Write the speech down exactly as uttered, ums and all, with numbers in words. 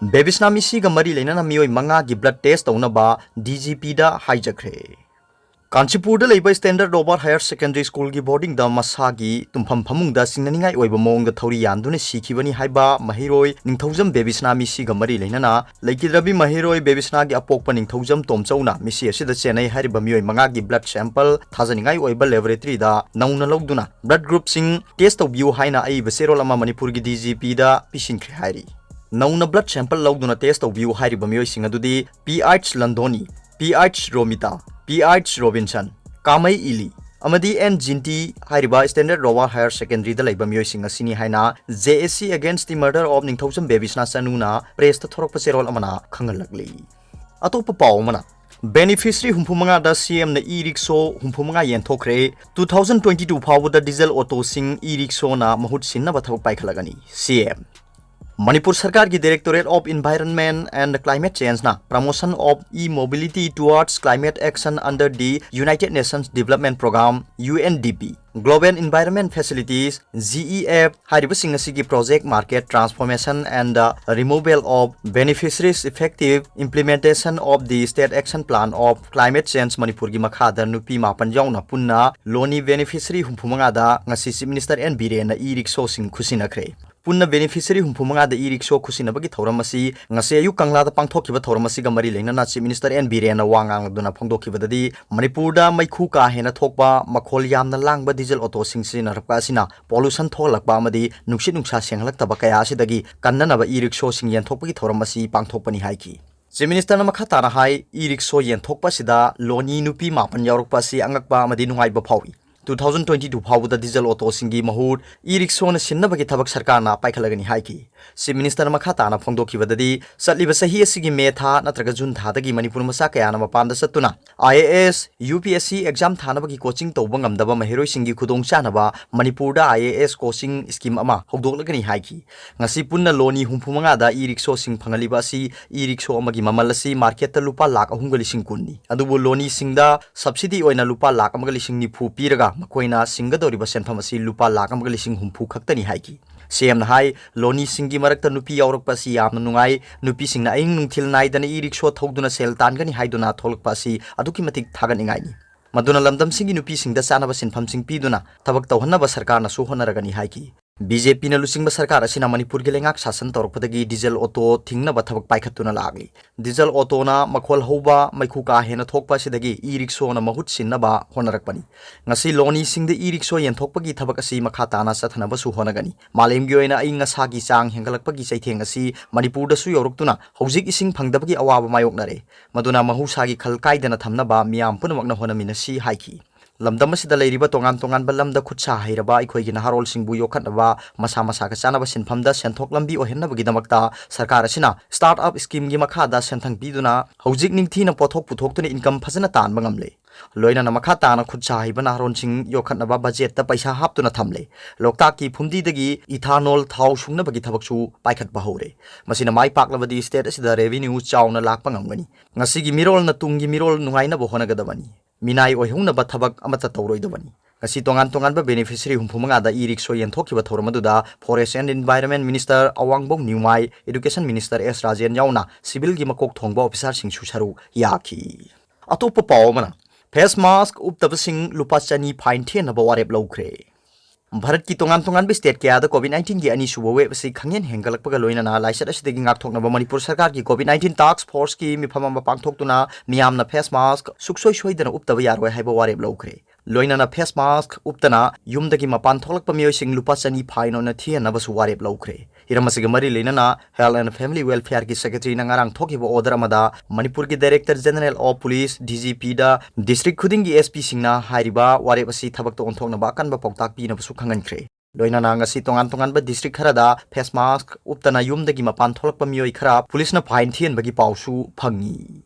ꯕꯦꯕꯤꯁꯅꯥ ꯃꯤꯁꯤꯒ ꯃꯔꯤ ꯂꯩꯅꯅ ꯃꯤꯑꯣꯏ ꯃꯉꯥꯒꯤ blood test ꯇꯧꯅꯕ D G P ꯗ ꯍꯥꯏꯖꯈ꯭ꯔꯦ꯫ ꯀꯥꯟꯆꯤꯄꯨꯔꯗ ꯂꯩꯕ Standard Robert Higher Secondary School ꯒꯤ boarding ꯗ ꯃꯁꯥꯒꯤ ꯇꯨꯝꯐꯝ ꯐꯃꯨꯡꯗ ꯆꯤꯡꯅꯅꯤꯡꯉꯥꯏ ꯑꯣꯏꯕ ꯃꯑꯣꯡꯗ ꯊꯧꯔꯤ ꯌꯥꯟꯗꯨꯅ ꯁꯤꯈꯤꯕꯅꯤ ꯍꯥꯏꯕ ꯃꯍꯩꯔꯣꯏ ꯅꯤꯡꯊꯧꯖꯝ ꯕꯦꯕꯤꯁꯅꯥ ꯃꯤꯁꯤꯒ ꯃꯔꯤ ꯂꯩꯅꯅ ꯂꯩꯈꯤꯗ꯭ꯔꯕꯤ ꯃꯍꯩꯔꯣꯏ ꯕꯦꯕꯤꯁꯅꯥꯒꯤ ꯑꯄꯣꯛꯄ ꯅꯤꯡꯊꯧꯖꯝ ꯇꯣꯝꯆꯧꯅ ꯃꯤꯁꯤ ꯑꯁꯤꯗ ꯆꯦꯟꯅꯩ ꯍꯥꯏꯔꯤꯕ ꯃꯤꯑꯣꯏ ꯃꯉꯥꯒꯤ blood sample ꯊꯥꯖꯅꯤꯡꯉꯥꯏ ꯑꯣꯏꯕ laboratory ꯗ ꯅꯧꯅ ꯂꯧꯗꯨꯅ blood group ꯁꯤꯡ test ꯇꯧꯕꯤꯌꯨ ꯍꯥꯏꯅ ꯑꯏꯕ ꯆꯦꯔꯣꯜ ꯑꯃ ꯃꯅꯤꯄꯨꯔꯒꯤ D G P ꯗ ꯄꯤꯁꯤꯟꯈ꯭ꯔꯦ ꯍꯥꯏꯔꯤ꯫ ꯅꯧꯅ blood sample ꯂꯧꯗꯨꯅ test ꯇꯧꯕꯤꯌꯨ ꯍꯥꯏꯔꯤꯕ ꯃꯤꯑꯣꯏꯁꯤꯡ ꯑꯗꯨꯗꯤ P H Londoni, P H Romita, P H Robinson, Kamei Ili ꯑꯃꯗꯤ N ꯖꯤꯟꯇꯤ ꯍꯥꯏꯔꯤꯕ Standard Robert Higher Secondary ꯗ ꯂꯩꯕ ꯃꯤꯑꯣꯏꯁꯤꯡ ꯑꯁꯤꯅꯤ ꯍꯥꯏꯅ J A C Against the Murder of Ningthoujam ꯕꯦꯕꯤꯁꯅꯥ ꯆꯅꯨꯅ press ꯇ ꯊꯣꯔꯛꯄ ꯆꯦꯔꯣꯜ ꯑꯃꯅ ꯈꯪꯍꯜꯂꯛꯂꯤ꯫ ꯑꯇꯣꯞꯄ ꯄꯥꯎ ꯑꯃꯅ, beneficiary ꯍꯨꯝꯐꯨ ꯃꯉꯥꯗ C M ꯅ e-rickshaw ꯍꯨꯝꯐꯨ ꯃꯉꯥ ꯌꯦꯟꯊꯣꯛꯈ꯭ꯔꯦ꯫ Two thousand twenty two ꯐꯥꯎꯕꯗ diesel auto ꯁꯤꯡ e-rickshaw ꯅ ꯃꯍꯨꯠ ꯁꯤꯟꯅꯕ ꯊꯕꯛ ꯄꯥꯏꯈꯠꯂꯒꯅꯤ, C M꯫ ꯃꯅꯤꯄꯨꯔ ꯁꯔꯀꯥꯔꯒꯤ Directorate of Environment and Climate Change ꯅ Promotion of E-Mobility Towards Climate Action under the United Nations Development Programme, U N D P, Global Environment Facilities, G E F, ꯍꯥꯏꯔꯤꯕꯁꯤꯡ ꯑꯁꯤꯒꯤ project market transformation and the removal of beneficiaries effective implementation of the State Action Plan of Climate Change ꯃꯅꯤꯄꯨꯔꯒꯤ ꯃꯈꯥꯗ ꯅꯨꯄꯤ ꯃꯥꯄꯟ ꯌꯥꯎꯅ ꯄꯨꯟꯅ ꯂꯣꯅꯤ beneficiary ꯍꯨꯝꯐꯨ ꯃꯉꯥꯗ ꯉꯁꯤ Chief Minister N ꯕꯤꯔꯦꯟꯅ e-rickshaw ꯁꯤꯡ ꯈꯨꯠꯁꯤꯟꯅꯈ꯭ꯔꯦ꯫ ꯄꯨꯟꯅ beneficiary ꯍꯨꯝꯐꯨ ꯃꯉꯥꯗ e-rickshaw ꯈꯨꯠꯁꯤꯟꯅꯕꯒꯤ ꯊꯧꯔꯝ ꯑꯁꯤ ꯉꯁꯤ ꯑꯌꯨꯛ ꯀꯪꯂꯥꯗ ꯄꯥꯡꯊꯣꯛꯈꯤꯕ ꯊꯧꯔꯝ ꯑꯁꯤꯒ ꯃꯔꯤ ꯂꯩꯅꯅ Chief Minister N ꯕꯤꯔꯦꯟꯅ ꯋꯥ ꯉꯥꯡꯂꯗꯨꯅ ꯐꯣꯡꯗꯣꯛꯈꯤꯕꯗꯗꯤ, ꯃꯅꯤꯄꯨꯔꯗ ꯃꯩꯈꯨ ꯀꯥ ꯍꯦꯟꯅ ꯊꯣꯛꯄ, ꯃꯈꯣꯜ ꯌꯥꯝꯅ ꯂꯥꯡꯕ diesel auto ꯁꯤꯡ ꯁꯤꯖꯤꯟꯅꯔꯛꯄ ꯑꯁꯤꯅ pollution ꯊꯣꯛꯍꯜꯂꯛꯄ ꯑꯃꯗꯤ ꯅꯨꯡꯁꯤꯠ ꯅꯨꯡꯁꯥ ꯁꯦꯡꯍꯜꯂꯛꯇꯕ ꯀꯌꯥ ꯑꯁꯤꯗꯒꯤ ꯀꯟꯅꯅꯕ e-rickshaw ꯁꯤꯡ ꯌꯦꯟꯊꯣꯛꯄꯒꯤ ꯊꯧꯔꯝ ꯑꯁꯤ ꯄꯥꯡꯊꯣꯛꯄꯅꯤ ꯍꯥꯏꯈꯤ꯫ Chief Minister ꯅ ꯃꯈꯥ ꯇꯥꯅ ꯍꯥꯏ, e-rickshaw ꯌꯦꯟꯊꯣꯛꯄ ꯑꯁꯤꯗ ꯂꯣꯅꯤ ꯅꯨꯄꯤ ꯃꯥꯄꯟ ꯌꯥꯎꯔꯛꯄ ꯑꯁꯤ ꯑꯉꯛꯄ ꯑꯃꯗꯤ ꯅꯨꯡꯉꯥꯏꯕ ꯐꯥꯎꯏ꯫ Two thousand twenty two ꯐꯥꯎꯕꯗ diesel auto ꯁꯤꯡꯒꯤ ꯃꯍꯨꯠ e-rickshaw ꯅ ꯁꯤꯟꯅꯕꯒꯤ ꯊꯕꯛ ꯁꯔꯀꯥꯔꯅ ꯄꯥꯏꯈꯠꯂꯒꯅꯤ ꯍꯥꯏꯈꯤ꯫ Chief Minister ꯅ ꯃꯈꯥ ꯇꯥꯅ ꯐꯣꯡꯗꯣꯛꯈꯤꯕꯗꯗꯤ, ꯆꯠꯂꯤꯕ ꯆꯍꯤ ꯑꯁꯤꯒꯤ ꯃꯦ ꯊꯥ ꯅꯠꯇ꯭ꯔꯒ ꯖꯨꯟ ꯊꯥꯗꯒꯤ ꯃꯅꯤꯄꯨꯔ ꯃꯆꯥ ꯀꯌꯥꯅ ꯃꯄꯥꯟꯗ ꯆꯠꯇꯨꯅ I A S, U P S C exam ꯊꯥꯅꯕꯒꯤ coaching ꯇꯧꯕ ꯉꯝꯗꯕ ꯃꯍꯩꯔꯣꯏꯁꯤꯡꯒꯤ ꯈꯨꯗꯣꯡꯆꯥꯅꯕ ꯃꯅꯤꯄꯨꯔꯗ I A S coaching scheme ꯑꯃ ꯍꯧꯗꯣꯛꯂꯒꯅꯤ ꯍꯥꯏꯈꯤ꯫ ꯉꯁꯤ ꯄꯨꯟꯅ ꯂꯣꯅꯤ ꯍꯨꯝꯐꯨ ꯃꯉꯥꯗ e-rickshaw ꯁꯤꯡ ꯐꯪꯍꯜꯂꯤꯕ ꯑꯁꯤ e-rickshaw ꯑꯃꯒꯤ ꯃꯃꯜ ꯑꯁꯤ market ꯇ ꯂꯨꯄꯥ ꯂꯥꯈ ꯑꯍꯨꯝꯒ ꯂꯤꯁꯤꯡ ꯀꯨꯟꯅꯤ꯫ ꯑꯗꯨꯕꯨ ꯂꯣꯅꯤꯁꯤꯡꯗ subsidy ꯑꯣꯏꯅ ꯂꯨꯄꯥ ꯂꯥꯈ ꯑꯃꯒ ꯂꯤꯁꯤꯡ ꯅꯤꯐꯨ ꯄꯤꯔꯒ ꯃꯈꯣꯏꯅ ꯁꯤꯡꯒꯗꯧꯔꯤꯕ ꯁꯦꯟꯐꯝ ꯑꯁꯤ ꯂꯨꯄꯥ ꯂꯥꯈ ꯑꯃꯒ ꯂꯤꯁꯤꯡ ꯍꯨꯝꯐꯨ ꯈꯛꯇꯅꯤ ꯍꯥꯏꯈꯤ꯫ ꯁꯤ ꯑꯦꯝꯅ ꯍꯥꯏ, ꯂꯣꯅꯤꯁꯤꯡꯒꯤ ꯃꯔꯛꯇ ꯅꯨꯄꯤ ꯌꯥꯎꯔꯛꯄ ꯑꯁꯤ ꯌꯥꯝꯅ ꯅꯨꯡꯉꯥꯏ꯫ ꯅꯨꯄꯤꯁꯤꯡꯅ ꯑꯍꯤꯡ ꯅꯨꯡꯊꯤꯜ ꯅꯥꯏꯗꯅ ꯏ ꯔꯤꯛꯁꯣ ꯊꯧꯗꯨꯅ ꯁꯦꯜ ꯇꯥꯟꯒꯅꯤ ꯍꯥꯏꯗꯨꯅ ꯊꯣꯛꯂꯛꯄ ꯑꯁꯤ ꯑꯗꯨꯛꯀꯤ ꯃꯇꯤꯛ ꯊꯥꯒꯠꯅꯤꯡꯉꯥꯏꯅꯤ꯫ ꯃꯗꯨꯅ ꯂꯝꯗꯝꯁꯤꯡꯒꯤ ꯅꯨꯄꯤꯁꯤꯡꯗ ꯆꯥꯅꯕ ꯁꯤꯟꯐꯝꯁꯤꯡ ꯄꯤꯗꯨꯅ ꯊꯕꯛ ꯇꯧꯍꯟꯅꯕ ꯁꯔꯀꯥꯔꯅꯁꯨ ꯍꯣꯠꯅꯔꯒꯅꯤ ꯍꯥꯏꯈꯤ꯫ ꯕꯤ ꯖꯦ ꯄꯤꯅ ꯂꯨꯆꯤꯡꯕ ꯁꯔꯀꯥꯔ ꯑꯁꯤꯅ ꯃꯅꯤꯄꯨꯔꯒꯤ ꯂꯩꯉꯥꯛ ꯁꯥꯁꯟ ꯇꯧꯔꯛꯄꯗꯒꯤ ꯗꯤꯖꯜ ꯑꯣꯇꯣ ꯊꯤꯡꯅꯕ ꯊꯕꯛ ꯄꯥꯏꯈꯠꯇꯨꯅ ꯂꯥꯛꯂꯤ꯫ ꯗꯤꯖꯜ ꯑꯣꯇꯣꯅ ꯃꯈꯣꯜ ꯍꯧꯕ, ꯃꯩꯈꯨ ꯀꯥ ꯍꯦꯟꯅ ꯊꯣꯛꯄ ꯑꯁꯤꯗꯒꯤ ꯏ ꯔꯤꯛꯁꯣꯅ ꯃꯍꯨꯠ ꯁꯤꯟꯅꯕ ꯍꯣꯠꯅꯔꯛꯄꯅꯤ꯫ ꯉꯁꯤ ꯂꯣꯅꯤꯁꯤꯡꯗ ꯏ ꯔꯤꯛꯁꯣ ꯌꯦꯟꯊꯣꯛꯄꯒꯤ ꯊꯕꯛ ꯑꯁꯤ ꯃꯈꯥ ꯇꯥꯅ ꯆꯠꯊꯅꯕꯁꯨ ꯍꯣꯠꯅꯒꯅꯤ꯫ ꯃꯥꯂꯦꯝꯒꯤ ꯑꯣꯏꯅ ꯑꯏꯪ ꯑꯁꯥꯒꯤ ꯆꯥꯡ ꯍꯦꯟꯒꯠꯂꯛꯄꯒꯤ ꯆꯩꯊꯦꯡ ꯑꯁꯤ ꯃꯅꯤꯄꯨꯔꯗꯁꯨ ꯌꯧꯔꯛꯇꯨꯅ ꯍꯧꯖꯤꯛ ꯏꯁꯤꯡ ꯐꯪꯗꯕꯒꯤ ꯑꯋꯥꯕ ꯃꯥꯌꯣꯛꯅꯔꯦ꯫ ꯃꯗꯨꯅ ꯃꯍꯧꯁꯥꯒꯤ ꯈꯜ ꯀꯥꯏꯗꯅ ꯊꯝꯅꯕ ꯃꯤꯌꯥꯝ ꯄꯨꯝꯅꯃꯛꯅ ꯍꯣꯠꯅꯃꯤꯟꯅꯁꯤ ꯍꯥꯏꯈꯤ꯫ ꯂꯝꯗꯝ ꯑꯁꯤꯗ ꯂꯩꯔꯤꯕ ꯇꯣꯉꯥꯟ ꯇꯣꯉꯥꯟꯕ ꯂꯝꯗ ꯈꯨꯠ ꯁꯥ ꯍꯩꯔꯕ ꯑꯩꯈꯣꯏꯒꯤ ꯅꯍꯥꯔꯣꯜꯁꯤꯡꯕꯨ ꯌꯣꯛꯈꯠꯅꯕ, ꯃꯁꯥ ꯃꯁꯥꯒ ꯆꯥꯅꯕ ꯁꯤꯟꯐꯝꯗ ꯁꯦꯟꯊꯣꯛ ꯂꯝꯕꯤ ꯑꯣꯏꯍꯟꯅꯕꯒꯤꯗꯃꯛꯇ ꯁꯔꯀꯥꯔ ꯑꯁꯤꯅ ꯁ꯭ꯇꯥꯔꯠ ꯑꯞ ꯁ꯭ꯀꯤꯝꯒꯤ ꯃꯈꯥꯗ ꯁꯦꯟꯊꯪ ꯄꯤꯗꯨꯅ ꯍꯧꯖꯤꯛ ꯅꯤꯡꯊꯤꯅ ꯄꯣꯠꯊꯣꯛ ꯄꯨꯊꯣꯛꯇꯨꯅ ꯏꯟꯀꯝ ꯐꯖꯅ ꯇꯥꯟꯕ ꯉꯝꯂꯦ꯫ ꯂꯣꯏꯅꯅ ꯃꯈꯥ ꯇꯥꯅ ꯈꯨꯠ ꯁꯥ ꯍꯩꯕ ꯅꯍꯥꯔꯣꯜꯁꯤꯡ ꯌꯣꯛꯈꯠꯅꯕ ꯕꯖꯦꯠꯇ ꯄꯩꯁꯥ ꯍꯥꯞꯇꯨꯅ ꯊꯝꯂꯦ꯫ ꯂꯣꯛꯇꯥꯛꯀꯤ ꯐꯨꯝꯗꯤꯗꯒꯤ ꯏꯊꯥꯅꯣꯜ ꯊꯥꯎ ꯁꯨꯡꯅꯕꯒꯤ ꯊꯕꯛꯁꯨ ꯄꯥꯏꯈꯠꯄ ꯍꯧꯔꯦ꯫ ꯃꯁꯤꯅ ꯃꯥꯏ ꯄꯥꯛꯂꯕꯗꯤ ꯁ꯭ꯇꯦꯠ ꯑꯁꯤꯗ ꯔꯦꯚꯤꯅ꯭ꯌꯨ ꯆꯥꯎꯅ ꯂꯥꯛꯄ ꯉꯝꯒꯅꯤ꯫ ꯉꯁꯤꯒꯤ ꯃꯤꯔꯣꯜꯅ ꯇꯨꯡꯒꯤ ꯃꯤꯔꯣꯜ ꯅꯨꯡꯉꯥꯏꯅꯕ ꯍꯣꯠꯅꯒꯗꯕꯅꯤ꯫ ꯃꯤꯅꯥꯏ ꯑꯣꯏꯍꯧꯅꯕ ꯊꯕꯛ ꯑꯃꯠꯇ ꯇꯧꯔꯣꯏꯗꯕꯅꯤ꯫ ꯉꯁꯤ ꯇꯣꯉꯥꯟ ꯇꯣꯉꯥꯟꯕ ꯕꯦꯅꯤꯐꯤꯁꯔꯤ ꯍꯨꯝꯐꯨ ꯃꯉꯥꯗ ꯏ ꯔꯤꯛꯁꯣ ꯌꯦꯟꯊꯣꯛꯈꯤꯕ ꯊꯧꯔꯝ ꯑꯗꯨꯗ Forest and Environment Minister ꯑꯋꯥꯡꯕꯧ ꯅ꯭ꯌꯨꯃꯥꯏ, Education Minister ꯑꯦꯁ ꯔꯥꯖꯦꯟ ꯌꯥꯎꯅ ꯁꯤꯚꯤꯜꯒꯤ ꯃꯀꯣꯛ ꯊꯣꯡꯕ ꯑꯣꯐꯤꯁꯥꯔꯁꯤꯡꯁꯨ ꯁꯔꯨꯛ ꯌꯥꯈꯤ꯫ ꯑꯇꯣꯞꯄ ꯄꯥꯎ ꯑꯃꯅ, ꯐꯦꯁ ꯃꯥꯁꯛ ꯎꯞꯇꯕꯁꯤꯡ ꯂꯨꯄꯥ ꯆꯅꯤ ꯐꯥꯏꯟ ꯊꯤꯍꯟꯅꯕ ꯋꯥꯔꯦꯞ ꯂꯧꯈ꯭ꯔꯦ꯫ ꯚꯥꯔꯠꯀꯤ ꯇꯣꯉꯥꯟ ꯇꯣꯉꯥꯟꯕ ꯁ꯭ꯇꯦꯠ ꯀꯌꯥꯗ ꯀꯣꯚꯤꯗ ꯅꯥꯏꯟꯇꯤꯟꯒꯤ ꯑꯅꯤꯁꯨꯕ ꯋꯦꯕ ꯑꯁꯤ ꯈꯪꯍꯦꯟ ꯍꯦꯟꯒꯠꯂꯛꯄꯒ ꯂꯣꯏꯅꯅ ꯂꯥꯏꯆꯠ ꯑꯁꯤꯗꯒꯤ ꯉꯥꯛꯊꯣꯛꯅꯕ ꯃꯅꯤꯄꯨꯔ ꯁꯔꯀꯥꯔꯒꯤ ꯀꯣꯚꯤꯗ ꯅꯥꯏꯟꯇꯤꯟ ꯇꯥꯁꯛ ꯐꯣꯔꯁꯀꯤ ꯃꯤꯐꯝ ꯑꯃ ꯄꯥꯡꯊꯣꯛꯇꯨꯅ ꯃꯤꯌꯥꯝꯅ ꯐꯦꯁ ꯃꯥꯁꯛ ꯁꯨꯛꯁꯣꯏ ꯁꯣꯏꯗꯅ ꯎꯞꯇꯕ ꯌꯥꯔꯣꯏ ꯍꯥꯏꯕ ꯋꯥꯔꯦꯞ ꯂꯧꯈ꯭ꯔꯦ꯫ ꯂꯣꯏꯅꯅ ꯐꯦꯁ ꯃꯥꯁꯛ ꯎꯞꯇꯅ ꯌꯨꯝꯗꯒꯤ ꯃꯄꯥꯟ ꯊꯣꯛꯂꯛꯄ ꯃꯤꯑꯣꯏꯁꯤꯡ ꯂꯨꯄꯥ ꯆꯅꯤ ꯐꯥꯏꯟ ꯑꯣꯏꯅ ꯊꯤꯍꯟꯅꯕꯁꯨ ꯋꯥꯔꯦꯞ ꯂꯧꯈ꯭ꯔꯦ꯫ ꯍꯤꯔꯝ ꯑꯁꯤꯒ ꯃꯔꯤ ꯂꯩꯅꯅ Health and Family Welfareꯒꯤ Secretaryꯅ ꯉꯔꯥꯡ ꯊꯣꯛꯈꯤꯕ order ꯑꯃꯗ ꯃꯅꯤꯄꯨꯔꯒꯤ Director General of Police, D G Pꯗ district ꯈꯨꯗꯤꯡꯒꯤ S Pꯁꯤꯡꯅ ꯍꯥꯏꯔꯤꯕ ꯋꯥꯔꯦꯞ ꯑꯁꯤ ꯊꯕꯛꯇ ꯑꯣꯟꯊꯣꯛꯅꯕ ꯑꯀꯟꯕ ꯄꯥꯎꯇꯥꯛ ꯄꯤꯅꯕꯁꯨ ꯈꯪꯍꯟꯈ꯭ꯔꯦ꯫ ꯂꯣꯏꯅꯅ ꯉꯁꯤ ꯇꯣꯉꯥꯟ ꯇꯣꯉꯥꯟꯕ district ꯈꯔꯗ ꯐꯦꯁ ꯃꯥꯁꯛ ꯎꯞꯇꯅ ꯌꯨꯝꯗꯒꯤ ꯃꯄꯥꯟ ꯊꯣꯛꯂꯛꯄ ꯃꯤꯑꯣꯏ ꯈꯔ ꯄꯨꯂꯤꯁꯅ ꯐꯥꯏꯟ ꯊꯤꯍꯟꯕꯒꯤ ꯄꯥꯎꯁꯨ ꯐꯪꯉꯤ꯫